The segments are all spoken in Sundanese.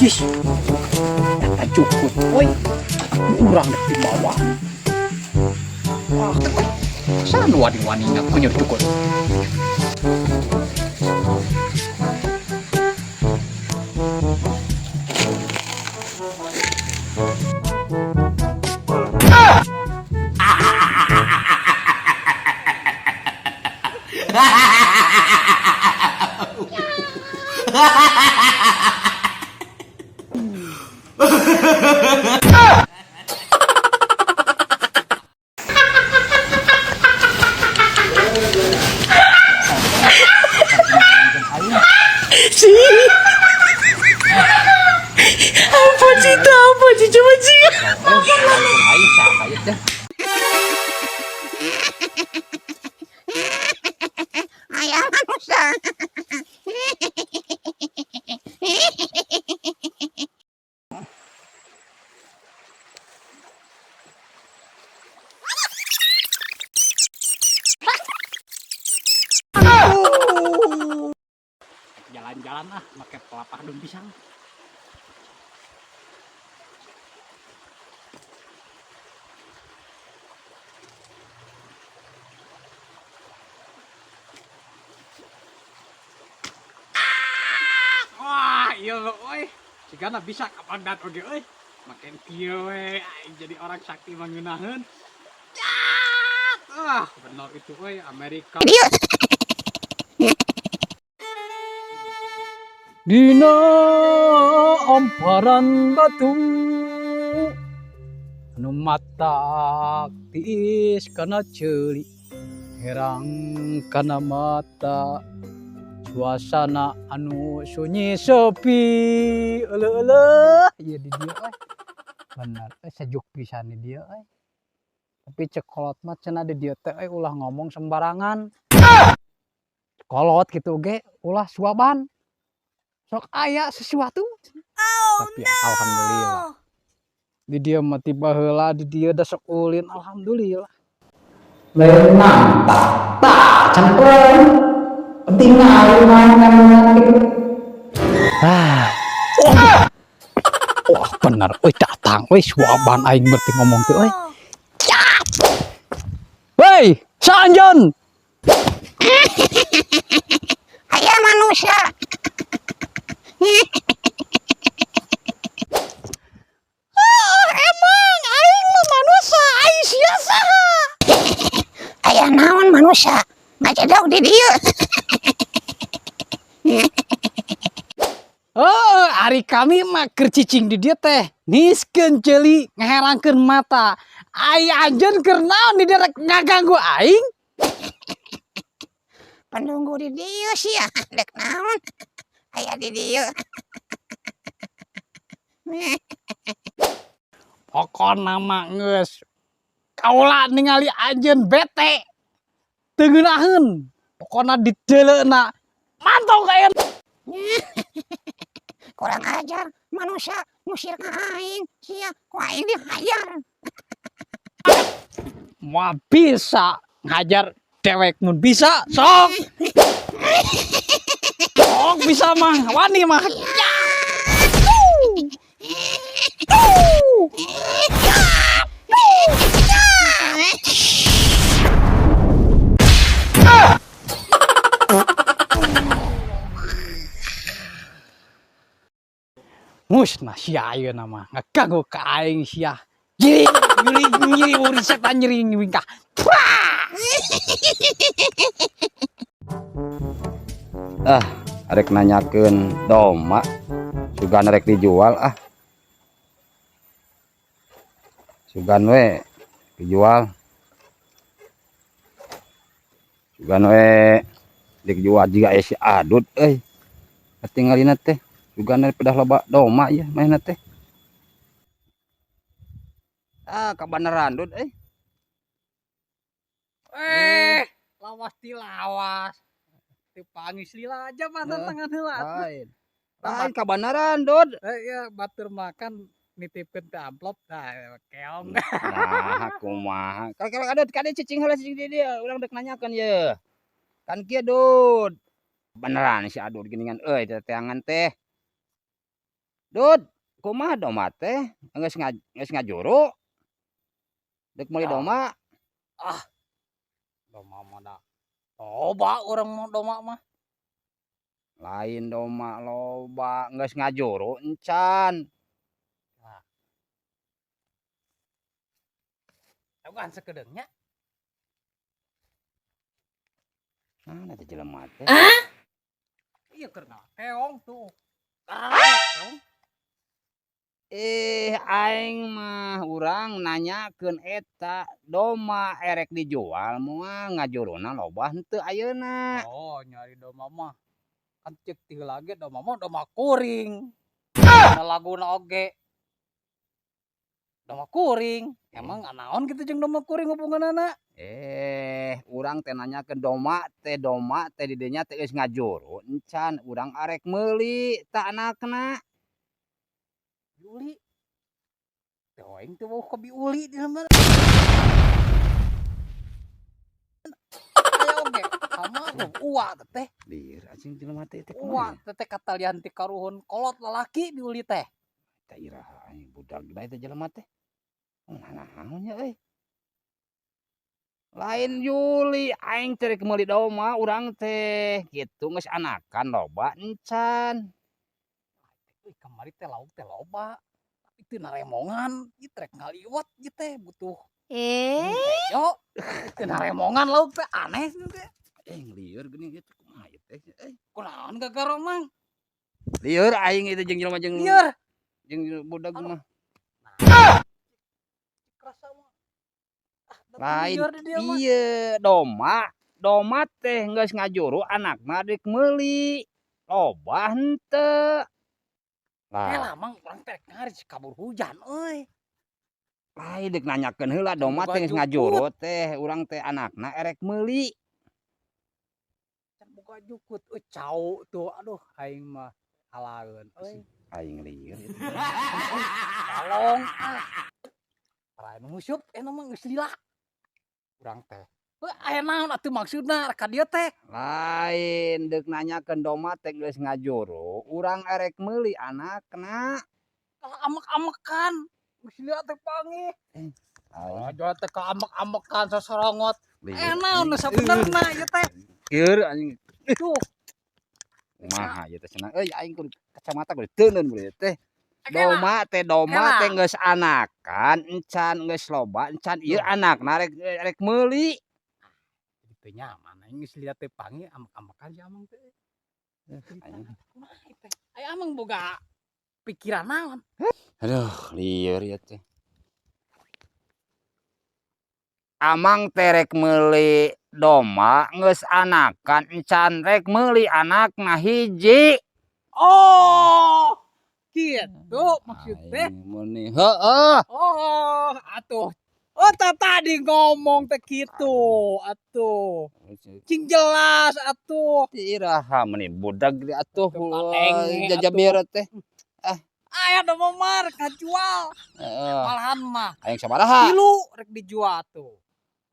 Ih, eta jukut, oi. Urang dek dibawa. Wah, sana wani-wani ngakunyur jukut. Apa sih itu? Apa sih? Coba sih. Aing saha ieu teh? Aya manusia. Jalan-jalan ah, make pelapah daun pisang. Wah, iya lo, oi. Sigana bisa ka Bagdad oge euy. Maken kieu we aing jadi orang sakti mangeunaheun. Ah, bener itu euy, Amerika. Dina amparan batu anu matak tiis kana ceuli, herang kana mata, suasana anu sunyi sepi, euleuh-euleuh ieu di dieu euy. Bener euy, sejuk pisan di dieu euy. Tapi cek kolot mah cenah di dieu teh euy, ulah ngomong sembarangan, kolot kitu ge ulah suaban, sok aya sesuatu. Tapi alhamdulillah di dieu mah ti baheula di dieu da sok ulin, alhamdulillah. Lain mantap tah, cemplon penting mah gitu. Ah, wah, bener euy, datang euy suaban aing, berarti ngomong teh euy. Woi, saanjeun? Aya manusia. Oh, emang aing mah manusia, aing sia saha? Aya naon manusia? Ngacedok di dieu. Oh, ari kami mah keur cicing di dieu teh. Niskeun ceuli, ngeherangkeun mata. Ai anjeun keur naon di dieu rek ngaganggu aing? Penunggu di dieu sia. Dek naon? Aya di dieu. Pokona mah geus kaula ningali anjeun bete. Teu ngeunaheun. Pokona dideuleuna mantong ka. Kurang ajar manusia, ngusir ka aing sia, ku aing dihajar. Moal bisa ngajar dewek, mun bisa sok. Sok bisa mah, wani mah. Ya. Tuh. Tuh. Ya. Tuh. Ya. Ah. Musnah sia ayeuna mah, ngaganggu ka aing sia. Nyeri, nyeri, nyeri, uri setan nyeri wingkah. Ah, arek nanyakeun domba, sugan rek dijual ah. Sugan we dijual, sugan we dijual jiga aya si Adut euy. Katingalina teh sugan pedah loba domba ieu manehna teh. Ah, kabeneran, Dut euy. Eh, lawas ti lawas. Teu pangis lila aja mah tantangan heula. Lain. Lain kabeneran, Dut. Eh, ya batur makan nitipkeun ke amplop nah keong. Nah, kumaha. Kalau Adut kade cicing heula, cicing di dieu, urang dek nanyakeun ye. Kan kieu, Dut. Beneran si Adut geuningan euy, teteangan teh. Dud, kumaha doma teh? Geus ngajuru? Dek meuli Ah. doma? Ah. Doma mah da loba urang mah doma mah. Lain doma loba, geus ngajuru encan. Nah. Bukan sakedeung nya. Mana teh jelema teh? Ieu keur ngalakeong tuh. Keong. Aing mah urang nanyakeun eta doma erek dijual moal, ngajuruna loba henteu ayeuna. Oh, nyari doma mah. Kan ceuk ti heula ge doma mah doma kuring. Dina laguna oge. Doma kuring. Emang naon kitu jeung doma kuring hubunganana? Urang teh nanyakeun doma teh di dinya teh geus ngajuru encan, urang arek meuli ta anakna. Biuli. Teh aing teh wauh ka biuli di mah. Aya oge, sama uwa teh. Lieur anjing jelema teh teh Uwa kumaha? teh katalian ti karuhun kolot lalaki biuli teh. Teh iraha anjing budak bae teh jelema teh. Naon nya euy. Lain Yuli, aing teh rek meuli doma urang teh kitu geus anakan loba encan. Euy kamari teh lauk teh loba. Tapi teu naremongan, ieu teh rek ngaliwet ieu teh butuh. Yo, teu naremongan lauk teh aneh teh. Lieur geuning ieu teh kumaha ieu teh euy. Kunaon gagaro mang? Lieur aing ieu teh jeung jelema jeung Lieur. Jeung budak mah. Kerasa mah. Lain Lieur di dieu mah. ieu doma, doma teh geus ngajuru anakna rek meuli. Loba henteu. Lah. Lah mang urang teh rek ngaris kabur hujan euy. Lain deuk nanyakeun heula doma Boga teh geus jukut. ngajuru teh urang teh anakna erek meuli. Can boga jukut euy cau tuh aduh aing mah alaeun euy. Aing lieur ieu teh. Balong ah. Lain ngusup eta mah geus lila. Urang teh. Heuh aya naon atuh maksudna rek ka dieu teh? Lain deuk nanyakeun doma teh geus ngajuru, urang erek meuli anakna. Kalah amek-amekan. Geus lila teh panggih. Aing Aja teh ka amek-amekan sosorongot. Lieur. Aya naon nu sabenerna ieu teh? Lieur anjing. Tuh. Kumaha ieu teh cenah euy aing kudu kacamata kudu teuneun ieu teh. Doma teh geus anakan encan geus loba encan ieu anakna rek rek meuli. Teu nyaman aing geus lila teh panggih amek-amekan si Amang teh. Anjing. Kumaha ieu teh? Aya Amang boga pikiran naon? Aduh, lieur ieu teh. Amang teh rek meuli doma geus anakan encan rek meuli anakna hiji. Oh, kitu maksud teh. Aing meuni heueuh. Oh, atuh. Oh, tadi ngomong teh kitu atuh. Cing jelas atuh. Iraha meuni budak di atuh Atuh, jajabir teh. Ah. Aya doma mah rek ngajual. Heeh. Malahan mah Hayang sabaraha? 3 rek dijual tuh.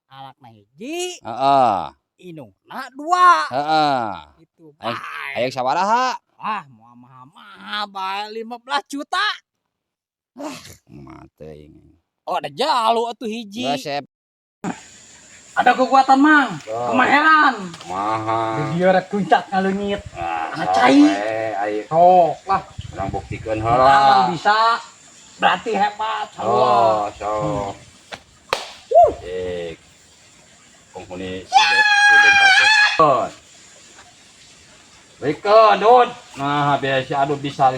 Anakna hiji. Heeh. Indungna 2. Heeh. Gitu. Hayang sabaraha? Ah, moal mahal-mahal bae 15 juta. Ah, mate aing. Oh, ada jalu atuh hiji. Geus. Ada kekuatan mang, Oh. kemahiran. Kumaha? Dia rek kuncak ngaleungit. Ah, Anak sok cai. we, ayo. Sok lah. Urang buktikeun Aman heula. bisa. Berarti hebat. Oh, sok. Cek. Penghuni sudut satu. Bikeun, Dud. Nah, biasa aduh bisa.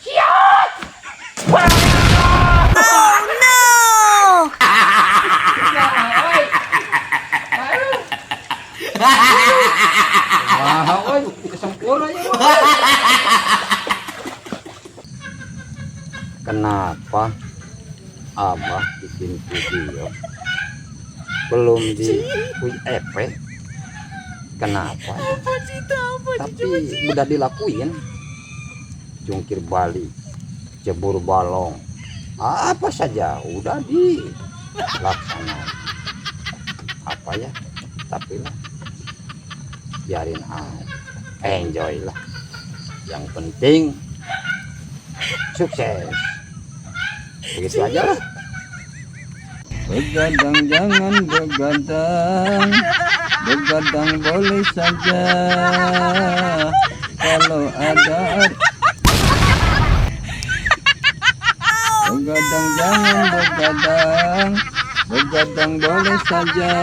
Siap. Oh no. Wah, euy, sempurna ya. Kenapa Abah bikin video belum di WP? Kenapa? Apa sih itu? Apa sih? Tapi udah dilakuin. Jungkir balik, jebur balong, apa saja udah dilaksanakan. Apa ya? Tapi lah, biarin aja, enjoy lah. Yang penting Sukses. Begitu aja lah. Begadang jangan begadang, begadang boleh saja kalau ada. Begadang jangan begadang, begadang boleh saja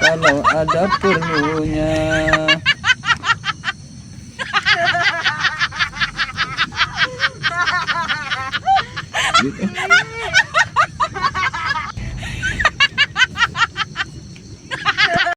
kalau ada perlunya. Gitu.